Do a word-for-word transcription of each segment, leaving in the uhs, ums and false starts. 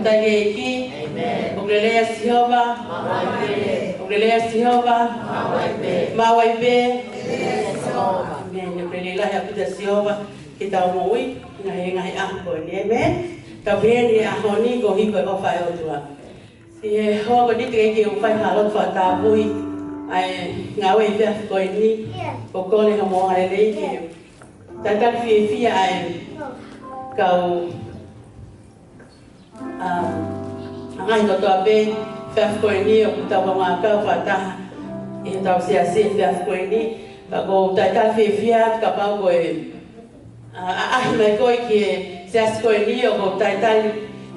Tagi ʻEiki. ʻĒmeni. ʻOku lelei ʻa Sihova. Maʻu ai pē. ʻOku lelei ʻa Sihova. Maʻu ai pē. Maʻu ai pē. ʻĒmeni. ʻOku lelei lahi ʻaupito ʻa Sihova ki heʻetau moʻui, ngaahi, ngaahi ʻaho ko eni. ʻĒmeni. Tau pehē ni he ʻaho ni ko e hiko e ʻofa ʻa e ʻOtua. ʻI he houa ko eni teʻeki ke u fai ha lotu fakatapui ʻa e ngāue ʻi he efiafi ko eni, ʻoku ou kole ha moʻunga lelei ke talitali fiefia ʻa e kau ʻa, ʻa e ngaahi kotoa pē he efiafi ko eni ʻoku tau kaungā kau fakataha ʻi heʻetau siasi he efiafi ko eni. Ka ʻoku ou talitali fiefia atu kapau ko e, ʻa, ʻaʻahi mai koe ki he siasi ko eni ʻoku ou talitali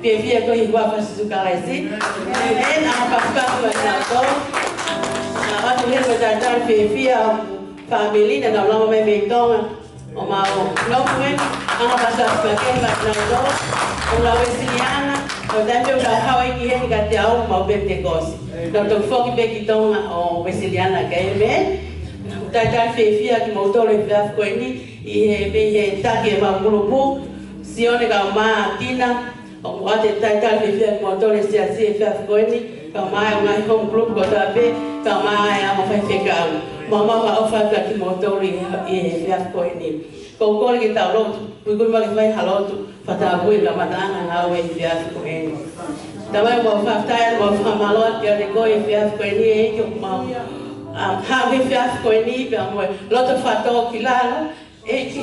fiefia koe ʻi he huafa ʻo Sīsū Kalaisi. ʻĒmeni. ʻAma pasipasi mai kinautolu. ʻA, ʻoatu heni mo e talitali fiefia ʻa e fāmili naʻa nau lava mai mei Tonga ʻo mau nofo heni, ʻama pasipasi makehe mai kinautolu. ʻOku lau Uēsiliana, ʻo taimi pē ʻoku nau haʻu ai ki heni kiate au, mau Penitekosi. Nau toki foki pē ki Tonga ʻo Uēsiliana, ka ʻēmeni. ʻOku talitali fiefia kimoutolu he efiafi ko eni, ʻi he, mei he taki ʻemau kulupu, Sione kae ʻumaʻā Tina, ʻoku ou talitali fiefia kimoutolu he siasi he efiafi ko eni, kae ʻumaʻā e ngaahi home group kotoa pē, kae ʻumaʻā e ongo faifekau. Mau maʻu ha ʻofa atu kimoutolu ʻi he, ʻi he efiafi ko eni. ʻOku ou kole ke tau lotu, kuikui mai ke fai ha lotu fakatapui e kamataʻanga e ngāue he efiafi ko eni. Tamai, mau fakafetaʻi, mau fakamālō atu kiate koe he efiafi ko eni, ʻEiki, ʻoku mau, um, haʻu he efiafi ko eni, pea mo e loto fakatōkilalo, ʻEiki,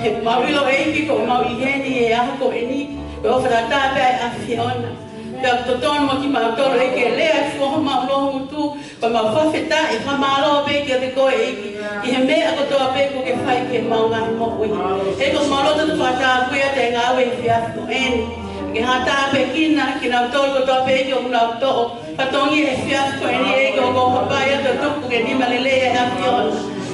he ʻoku mau ʻilo, ʻEiki, ko ʻemau ʻi heni he ʻaho ko eni, ko e ʻofa tatau pē ʻa e ʻAfiona. Pea ʻoku totonu mo kimautolu, ʻEiki, ke lea e foha ʻo homau loungutu, ko ʻemau fakafetaʻi, fakamālō pē kiate koe, ʻEiki, ʻi he meʻa kotoa pē kuo ke fai ki heʻemau ngaahi moʻui. ʻEiki, ʻoku mau loto ke fakatapui atu e ngāue he efiafi ko eni. Ke hanga ʻo tāpuekina kinautolu kotoa pē, ʻEiki, ʻoku nau toʻo fatongia he efiafi ko eni, ʻEiki, ʻoku ou hapai atu ʻo tuku ke nima lelei ʻa e ʻAfiona.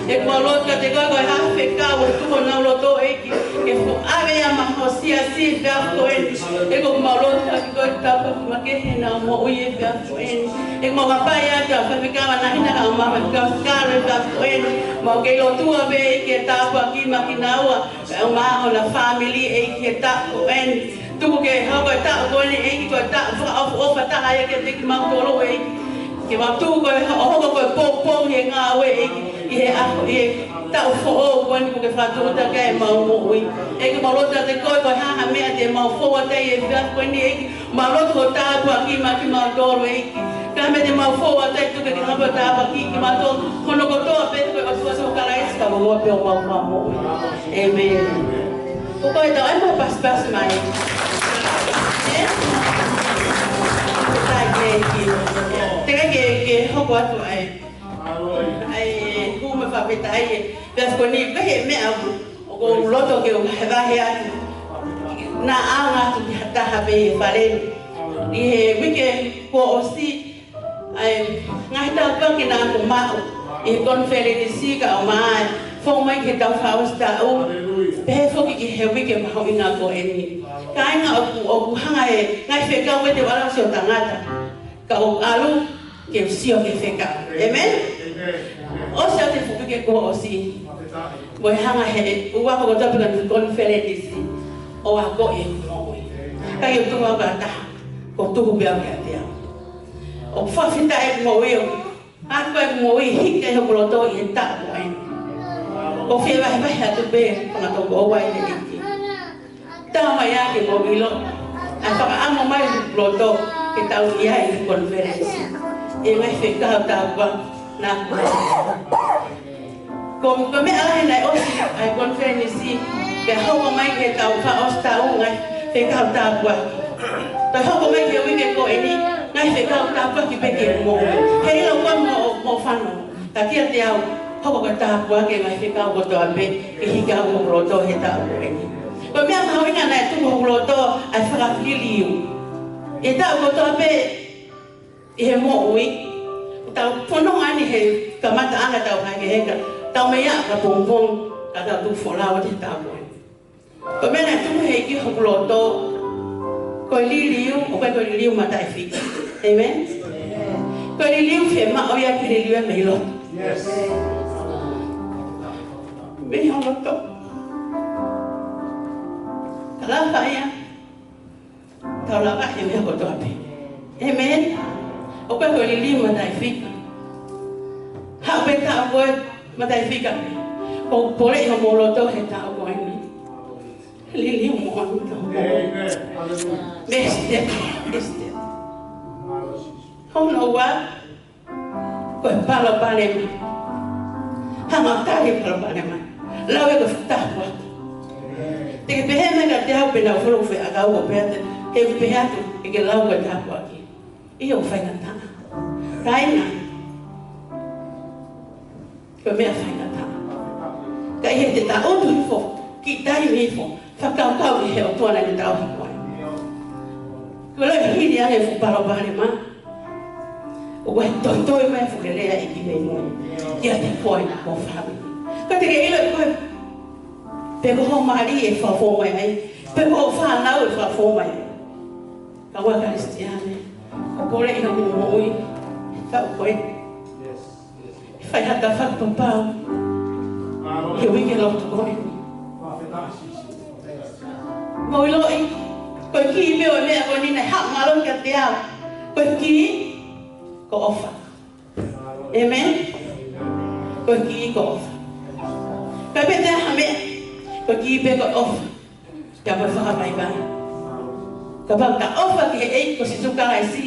ʻEiki, mau lotu kiate koe, ko e hā ha fekau ʻoku tuku honau loto, ʻEiki, ke foaki ia maʻa ho siasi he efiafi ko eni. ʻEiki, ʻoku mau lotu kiate koe, tāpuaki makehe ʻenau moʻui he efiafi ko eni. ʻEiki, mau hapai atu ʻa e faifekau ʻa Nahina kae ʻumaʻā e faifekau Kalo he efiafi ko eni. Mau kei lotua pē, ʻEiki, ke tāpuakiʻi mai kinaua, kae ʻumaʻā hona fāmili, ʻEiki, he taʻu ko eni. Tuku ke hoko e taʻu ko eni, ʻEiki, ko e taʻu fakaʻofoʻofa taha ia kiate kimautolu, ʻEiki. Ke mau tuku ko e ho-, hoko ko e poupou he ngāue, ʻEiki, ʻi he ʻaho, ʻi he taʻu foʻou ko eni kuo ke fakatūʻuta ki ai ʻemau moʻui. ʻEiki, mau lotu kiate koe, ko e hā ha meʻa te mau fou atu ai he efiafi ko eni, ʻEiki, mau lotu ke tāpuakiʻi mai kimautolu, ʻEiki. Ka ko e meʻa te mau fou atu ai, tuku ke hanga ʻo tāpuakiʻi kimautolu, hono kotoa pē, ko e ʻOtua Sīsū Kalaisi, ka ko koe pē homau Fakamoʻui. ʻĒmeni. Ko koe ʻe tau ʻai mo pasipasi mai. ʻĒ? Fakafetaʻi ki he ʻEiki. Teʻeki ke, ke hoko atu ai. ʻAi, hū mo e fakafetaʻi ē. Pea ko eni, pehē meʻa ʻoku, ʻoku ou loto ke u vahevahe atu. Naʻa ʻaonga atu ki ha taha pē he fale ni. ʻI he uike kuo ʻosi, ʻa e ngaahi tāpuaki naʻa ku maʻu ʻi he konifelenisi kae ʻumaʻā e fou mai ki heʻetau fakaʻosi taʻu. Pehē foki ki he uike mahuʻinga ko eni. Kāinga, ʻoku, ʻoku hanga ʻe he ngaahi fekau ke te u ʻalu ʻo sio tangata. Ka ʻoku ʻalu ke u sio ki he fekau. ʻĒmeni? ʻOsi atu e fuʻu uike kuo ʻosi. Mo e hanga ʻe he ʻū ako kotoa pē ki he konifelenisi ʻo akoʻi ʻeku moʻui. Ka ʻi he tuʻu au ki ha taha, ko e tuhu pē au kiate au. ʻOku fakafetaʻi ʻeku moʻui ʻo, ʻa ko ʻeku moʻui hiki ai hoku loto ʻi he taʻu ko eni. ʻOku ou fie vahevahe atu pē, ko e ngaahi tokoua ʻi he ʻEiki. Tau mai ā ke mou ʻilo, ʻa e fakaʻamu mai hoku loto ke tau ʻi ai he konifelenisi. ʻI he ngaahi fekau tāpuaki naʻa ku maʻu. Ko, ko e meʻa lahi naʻe ʻosi ʻa e konifelenisi, pea hoko mai ki heʻetau fakaʻosi taʻu ngaahi fekau tāpuaki. Pea hoko mai ki he uike ko eni, ngaahi fekau tāpuaki pē ki he moʻui. He ʻilo ko e mo, mo fano. Ka kiate au, hoko ko e tāpuaki e ngaahi fekau kotoa pē, ke hiki au hoku loto he taʻu ko eni. Ko e meʻa mahuʻinga naʻe tuku hoku loto, ʻa e fakaliliu. He taʻu kotoa pē, ʻi he moʻui, tau fononga ni he kamataʻanga tau hake heka, tau meʻa ka pongipongi, ka tau tuku folau atu he taʻu ko eni. Ko e meʻa naʻe tuku he ʻEiki hoku loto, ko e liliu, ʻoku ʻikai ko e liliu mataʻifika. ʻĒmeni? Ko e liliu fiemaʻu ia ke liliu ia mei loto. Mei ho loto. Lava ia. Tau lava he meʻa kotoa pē. ʻĒmeni. ʻOku ʻikai ko e liliu mataifika. Haʻu pē taʻu ko ē mataifika. ʻOku poleʻi homou loto he taʻu ko eni. Liliu mo ʻalu tau. ʻĒmeni. Haleluia. Mesi te, mesi te. Hono ua, ko e palopalema. Hanga ʻo tali e palopalema. Lau ia ko e fakatāpuaki. Te ke pehē mai kiate au pe naʻa ku folo fē ʻakau ʻo pehē atu, he ʻoku pehē atu, ke ke lau ko e tāpuaki. ʻIo, faingataʻa. Kāinga. Ko e meʻa faingataʻa. Ka ʻi heʻete tangutu hifo, kiʻi taimi hifo, fakakaukau ki he ʻOtua naʻa ne tauhi koe. Ko e loi hili ange fuʻu palopalema. ʻOku ʻi ai e toitoi mai fuʻu lelei ʻa e ʻEiki mei muʻa kiate koe mo ho fāmili. Ka te ke ʻilo ʻe koe pe ko hoʻo mali ʻe fafo mai ai, pe ko hoʻo fānau ʻe fafo mai ai. Kāinga Kalisitiane, ʻoku poleʻi homou moʻui he taʻu ko eni. Fai ha tafaʻaki papau he uike lotu ko eni. Mou ʻiloʻi, ko e kī pē ʻo e meʻa ko eni naʻe haʻu mālohi kiate au. Ko e kī ko e ʻofa. ʻĒmeni. Ko e kī ko e ʻofa. Ka pehē ha meʻa, ko e kī pē ko e ʻofa. Pea mo e fakavaivai. Kapau te ta ʻofa ki he ʻEiki ko Sīsū Kalaisi,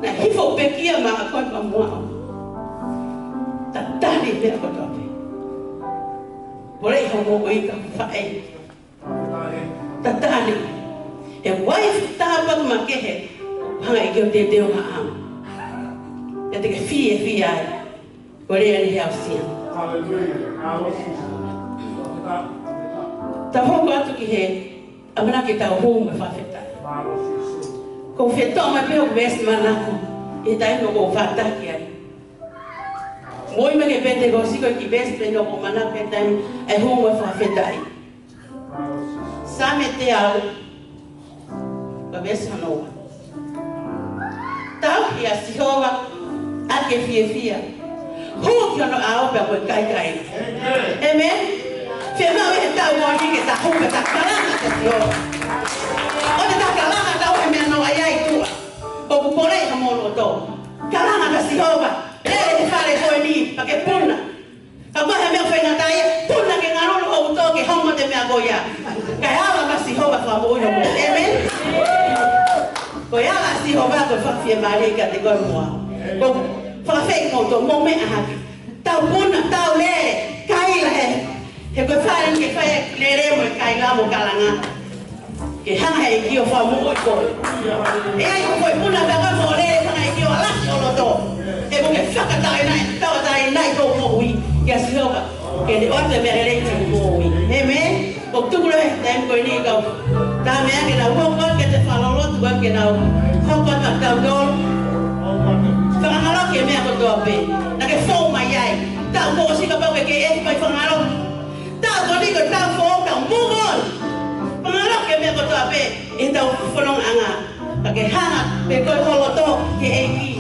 naʻe hifo pekia maʻa koe pea mo au. Tatali e meʻa kotoa pē. Poleʻi hoʻo moʻui ka faʻē. Tatali. He ʻoku ʻi ai e tāpuaki makehe, hanga ʻe he ʻEiki ʻo teuteu maʻau. Pea te ke fiefia ai. Ko e lea ni he aʻusia. Haleluia. Tau hoko atu ki he ʻamanaki ke tau hū mo e fakafetaʻi. Ko e fetō mai pē hoku veesi manako he taimi ʻoku ou fātaki ai. Mou ʻilo mai ki he Penitekosi ko e kiʻi veesi pē ʻoku ou manako he taimi ʻe hū mo e fakafetaʻi. Saame teau, ka veesi hono ua. Tauhi ʻa Sihova ʻaki e fiefia. Hū ki hono ʻao pea mo e kaikaila. ʻĒmeni. Fiemaʻu ʻi he taʻu ko eni ke ta hū pea ta kalanga kia Sihova. ʻOua te ta kalanga tau he meʻa noa ia ʻi tuʻa. ʻOku poleʻi homou loto. Kalanga kia Sihova. Lele he fale ko eni, pea ke puna. Ka ko e hā e meʻa faingataʻa ia, puna ke ngalulu hoʻo tō ke hongo atu e meʻa ko ia. Kae ala mai Sihova fakamoʻui hoʻo moʻui. ʻĒmeni. Ko e ala ʻa Sihova ko e fakafiemālie kiate koe mo au. Ko e fakafeʻiloaki mo e meʻa hake. Tau puna, tau lele, kaila he. He ko e fale ni ke fai e lele mo e kaila mo e kalanga. Ke hanga he ʻEiki ʻo fakamoʻui koe. ʻE ʻi ai hoʻo foʻi puna pea ko e moʻoni, hanga he ʻEiki ʻo alasi ho loto. He ʻoku ke fakatauʻatāinaʻi, tauʻatāinaʻi hoʻo moʻui kia Sihova. Ke ne ʻoatu e meʻa lelei ki hoʻo moʻui. ʻĒmeni. ʻOku tuku leva he taimi ko eni kau. Tā meʻa ke nau hoko atu ke te fakalolotu atu ke nau hoko atu ʻa tautolu. Fakangaloki e meʻa kotoa pē. Naʻa ke fou mai ai. Taʻu kuo ʻosi kapau ʻoku ke ʻi ai e faʻahinga fakangaloki. Taʻu ko eni ko e taʻu foʻou, taʻu move on. Fakangaloki e meʻa kotoa pē ʻi heʻetau fonongaʻanga. Ka ke hanga pē koe ho loto ki he ʻEiki.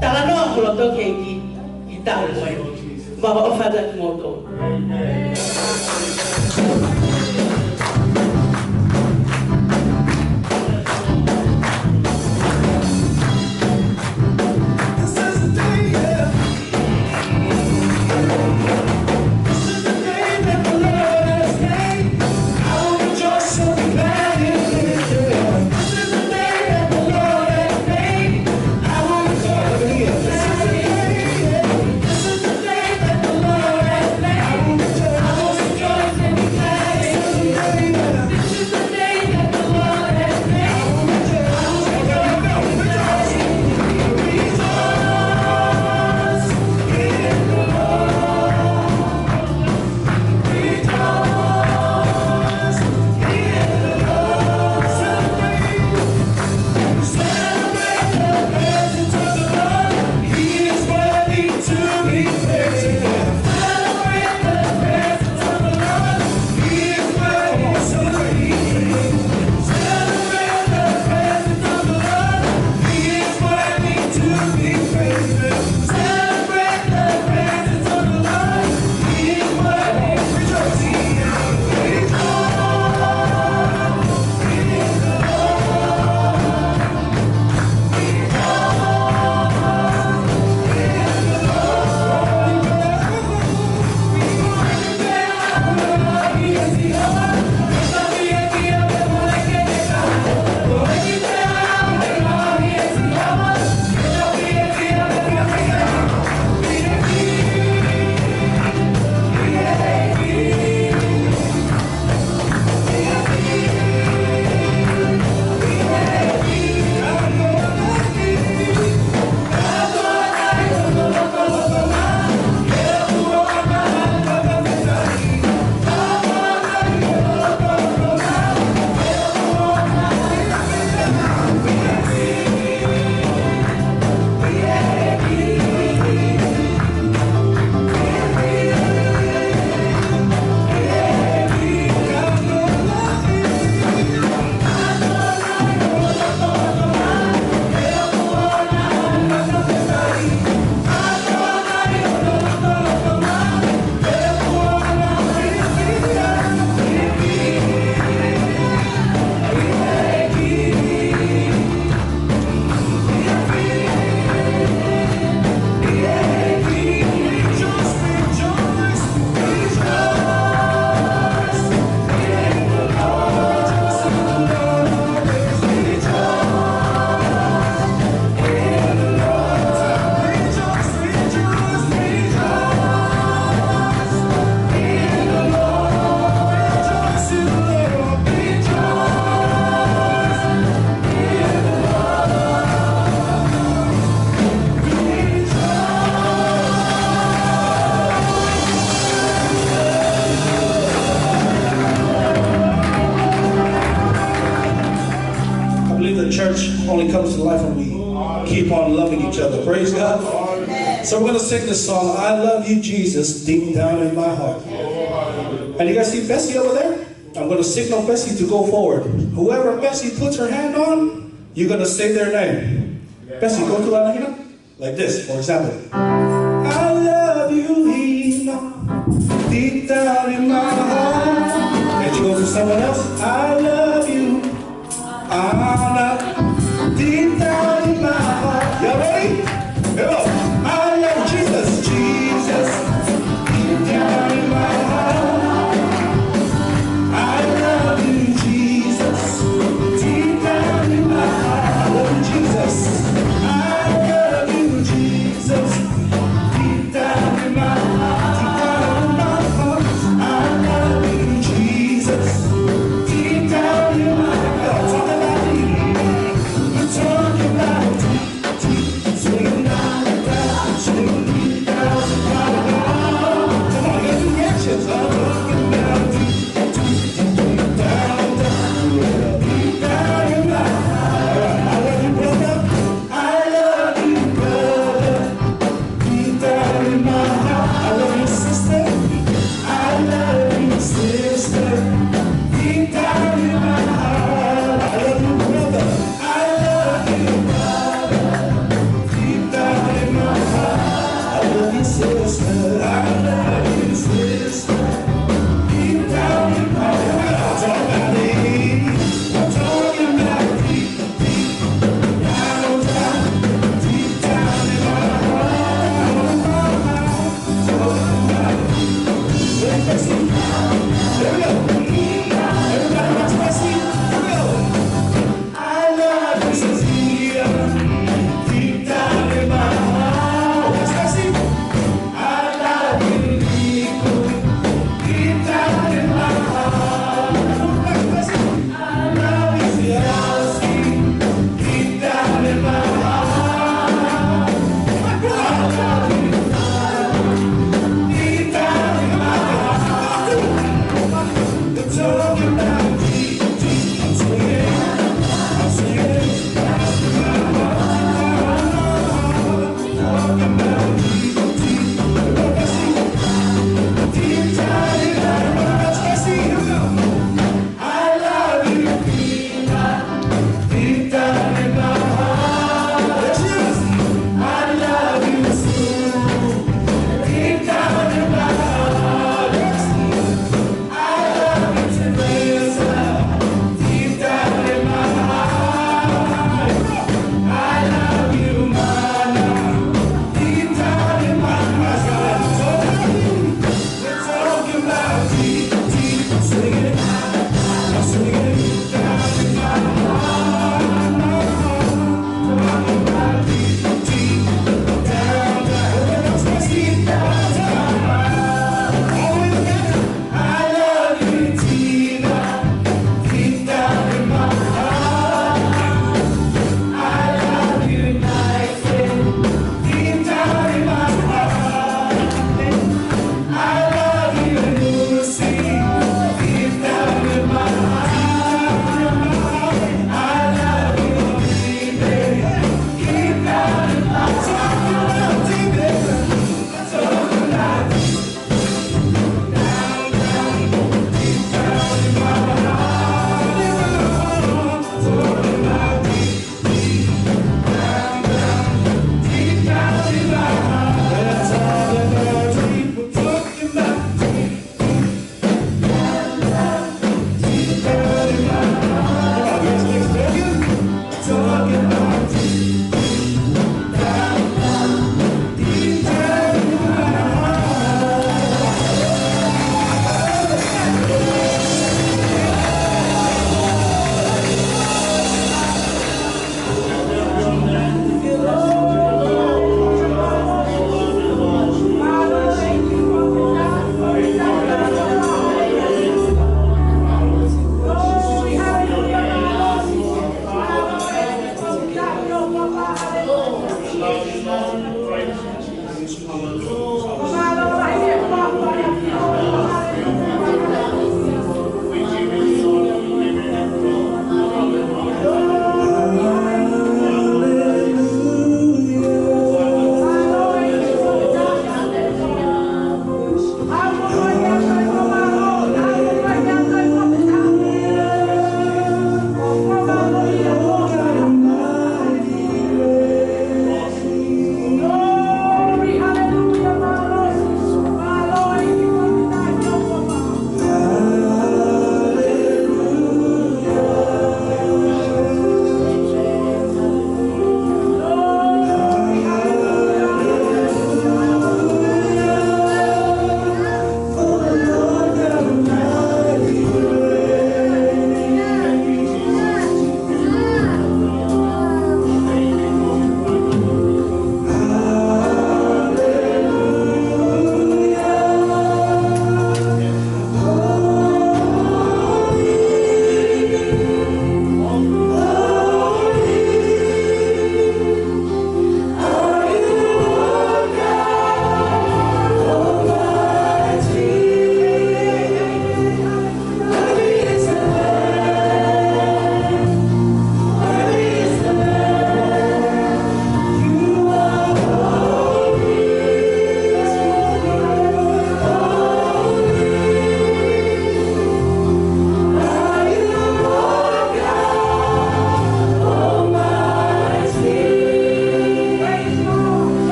Talanoa ho loto ki he ʻEiki. Ki he taʻu ko ē. Mou ʻofa atu kimoutolu. Church only comes to life when we keep on loving each other. Praise God. So we're going to sing this song, I Love You, Jesus, deep down in my heart. And you guys see Bessie over there? I'm going to signal Bessie to go forward. Whoever Bessie puts her hand on, you're going to say their name. Bessie, go to Anahina. Like this, for example. I love you, Hina, deep down in my heart. And you go to someone else. I love you, Ana, deep down in my heart. Y'all ready? Here we go. I love Jesus, Jesus, deep down in my heart. I love you, Jesus, deep down in my heart. I love you, Jesus. I love you, Jesus, deep down in my heart. Deep down in my heart. I love you, Jesus, deep down in my heart. Talk about me. Talk about me.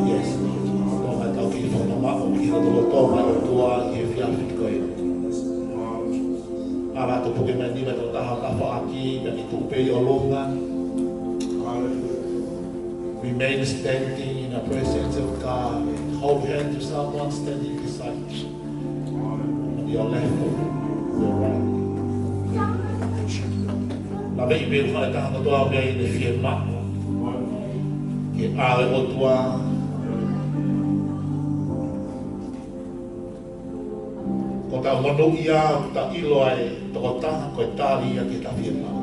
Yes, Lord. Lord, mai tau ki he fakamaʻu ki he lotolotonga ʻo e ʻOtua ʻi he efiafi ko eni. Ala to puke mai ni mai tau taha tafaʻaki, pea ke tuʻu pē ʻi ʻolunga. Remain standing in the presence of God. Hold hand to someone standing beside you. On your left or your right. Laveʻi pē ʻe he taha kotoa pē ʻene fiemaʻu ki he ʻao ʻo e ʻOtua. Ko ʻetau monūʻia, ʻoku tau ʻilo ʻa e tokotaha ko e tali ia ki heʻeta fiemaʻu.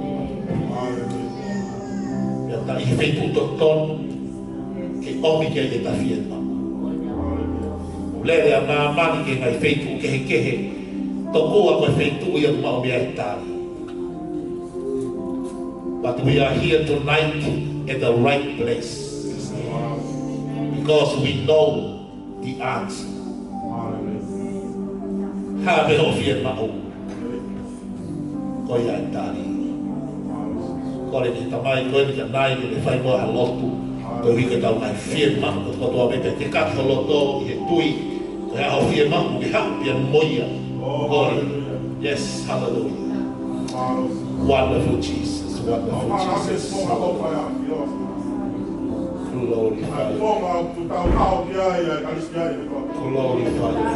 Pea ʻoku tau ʻi he feituʻu totonu ke ʻomi ki ai ʻeta fiemaʻu. Lele ʻa māmani ki he ngaahi feituʻu kehekehe, tokua ko e feituʻu ia ʻoku maʻu mei ai e tali. But we are here tonight at the right place. Because we know the answer. Hā pē hoʻo fiemaʻu, ko ia e tali. Kole ki he Tamai ko eni ke ne fai muʻa ha lotu. Koeʻuhi ko ʻetau ngaahi fiemaʻu kotoa pē, pea ke kaki ho loto ʻi he tui. Ko e hā hoʻo fiemaʻu, ke haʻu pē mo ia. Kole. Yes, hallelujah. Wonderful Jesus, wonderful Jesus. Hallelujah. Glorify you. Glorify you.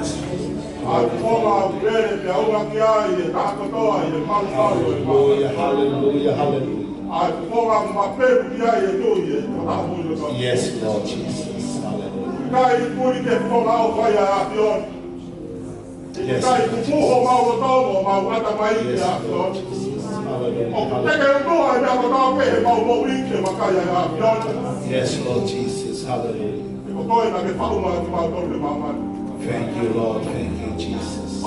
Hallelujah, hallelujah, hallelujah. Yes, Lord Jesus. Hallelujah. Yes. Yes, Lord Jesus. Hallelujah. Hallelujah. Yes, Lord Jesus. Hallelujah. Thank you, Lord. Thank you, Jesus.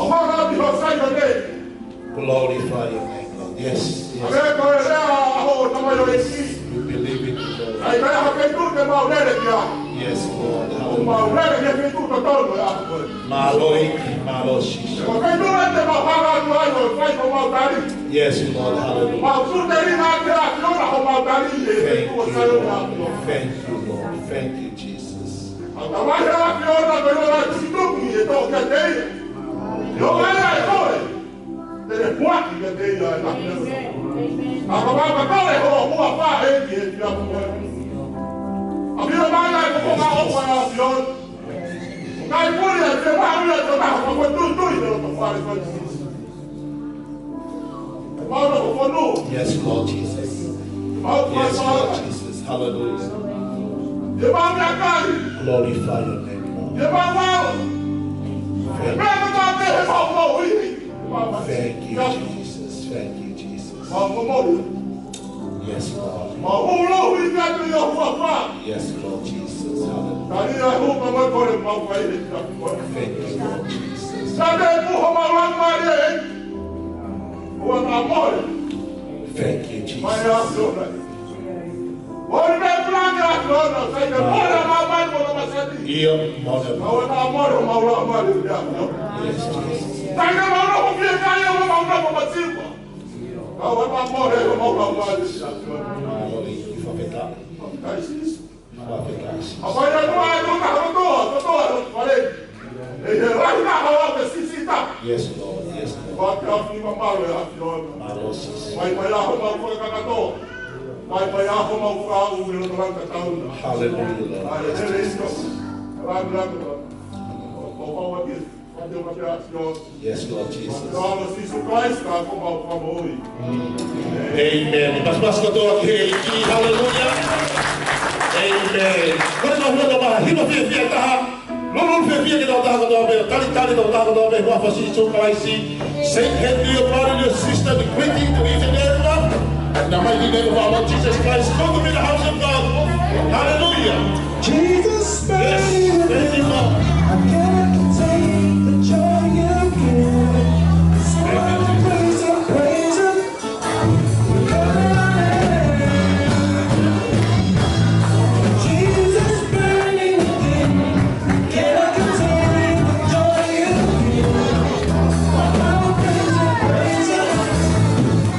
Glorify your name, Lord. Yes, yes. Ko e lea ʻa hoʻo tamaioʻeiki. We believe it, Lord. ʻAi, ʻikai ha feituʻu te mau lele ki ai. Yes, Lord. Hallelujah. Mau lele ki he feituʻu totonu ʻe ʻAfiona. Mālō ʻEiki, mālō Sīsū. Ko e feituʻu ē te mau hanga atu ai ʻo fai homau tali. Yes, Lord. Hallelujah. Mau sūteli ʻa e ʻAfiona homau tali ʻi he feituʻu ʻo Saione ʻAfiona. Thank you, Lord. Thank you, Jesus. ʻA e tamaioʻeiki ʻa e ʻAfiona ko e ʻOtua ʻoku tuʻu ʻi he tō kiate ia. ʻIo, ʻa ia ʻe kole. Te ne puaki kiate ia ʻa e ngaahi meʻa. ʻA ka papa kole ho mua pā he ki he kia pua. ʻAfio mai ʻa e kokonga ʻofa ʻa e ʻAfiona. Kai puli ʻa e te maʻu ia tō na ko ko tui tui te o to fare fare. Mau na ko fonu. Yes, Lord Jesus. Mau Yes, Lord Jesus. Hallelujah. Te mau mea kai. Glorify your name, Lord. Te mau mau. Thank you. Mea ka te he mau mau ui. Thank you, Jesus. Thank you, Jesus. Mau mau mau. Yes, Lord. Mau mau mau ui ka te ia huafa. Yes, Lord Jesus. Hallelujah. Tari a huka mau kore mau kai he ka kore. Thank you, Lord Jesus. Sa te puho mau lang mai e. Ua ka more. Thank you, Jesus. Mai a sona. Ua ni me planga sona, sai te more mau mai mo na masati. ʻIo, more. Mau na more, mau na more. Yes, Jesus. Sai te mau na ko fie kai, mau na ko masipa. Mau na more, mau na more. Mālō ʻEiki, fakafetaʻi. Kai Sīsū. Fakafetaʻi. ʻA ia ko e toka kotoa, kotoa, kotoa. ʻE he rai na hawa pe sisita. Yes, Lord. Yes, Lord. Wa ka fi ma ma le a fi ona. Mālō Sīsū. Mai mai a ho mau fakakakato. Mai mai a ho mau fakaʻume lo ka tauna. Hallelujah, Lord. Ai, Yes, he le Jesus. Iso. Rai rai. Ko ko wa ki. Yes, Lord Jesus. Amen. Pasipasi kotoa ki he ʻEiki. Hallelujah. Amen. Ko e mahalo ma hiva fiefia taha. Lulu fiefia ke tau taha kotoa pē. Talitali tau taha kotoa pē. Huafa Sīsū Kalaisi. Shake hand to your brother, your sister, the greeting to each and everyone. And the mighty name of our Lord Jesus Christ. Come to be the house of God. Hallelujah. Jesus, Yes, thank you, Lord. I can't contain the joy you give. So I praise Him, praise Him. Jesus, burning within. Can I contain the joy you give? I praise Him, praise Him.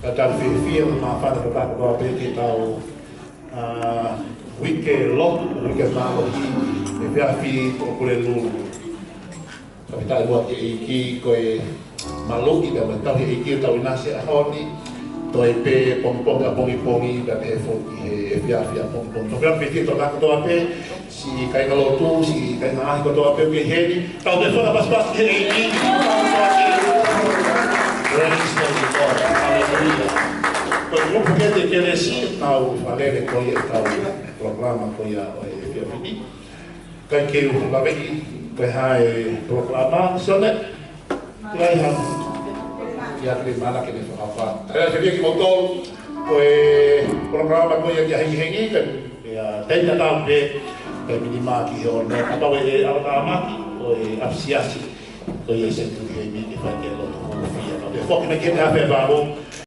Ka tau fiefia mo māfana ko e taha kotoa pē ki heʻetau, ā, uike lotu, uike mālohi, efiafi ko Pulelulu. Ka pita e mua ki he ʻEiki ko e maluʻi pea mo e tauhi ʻEiki ʻo tau ʻinasi he ʻaho ni. Toe pē pongipongi ʻapongipongi, pea pehē foki he efiafi ʻapongipongi. Ko e pē piti tona kotoa pē, siʻi kāingalotu, siʻi kāinga ʻaʻahi kotoa pē ʻoku kei ʻi heni. Tau toe fakapasipasi ki he ʻEiki. Praise the Lord. Hallelujah. Ko e kulupu ko ē ʻa e kelesi, tau fakalele ko ia ʻetau polokalama ko ia ʻo e efiafi ni. Kae kei u lave ki he hā e polokalama, Sione. Ia, ia, ke mana ke ne fakapā. Ia, ke viki mo tol, ko e polokalama ko ia ki he hengihengi, ka, ia, tei tatau pē, pea minimā ki he ono. Kapau ʻe ala tāmaki, ko e ʻapisiasi, ko ia e senituli himi ke fai ki he lotu hūfia. Ka pea foki mai ki he taha fē valo,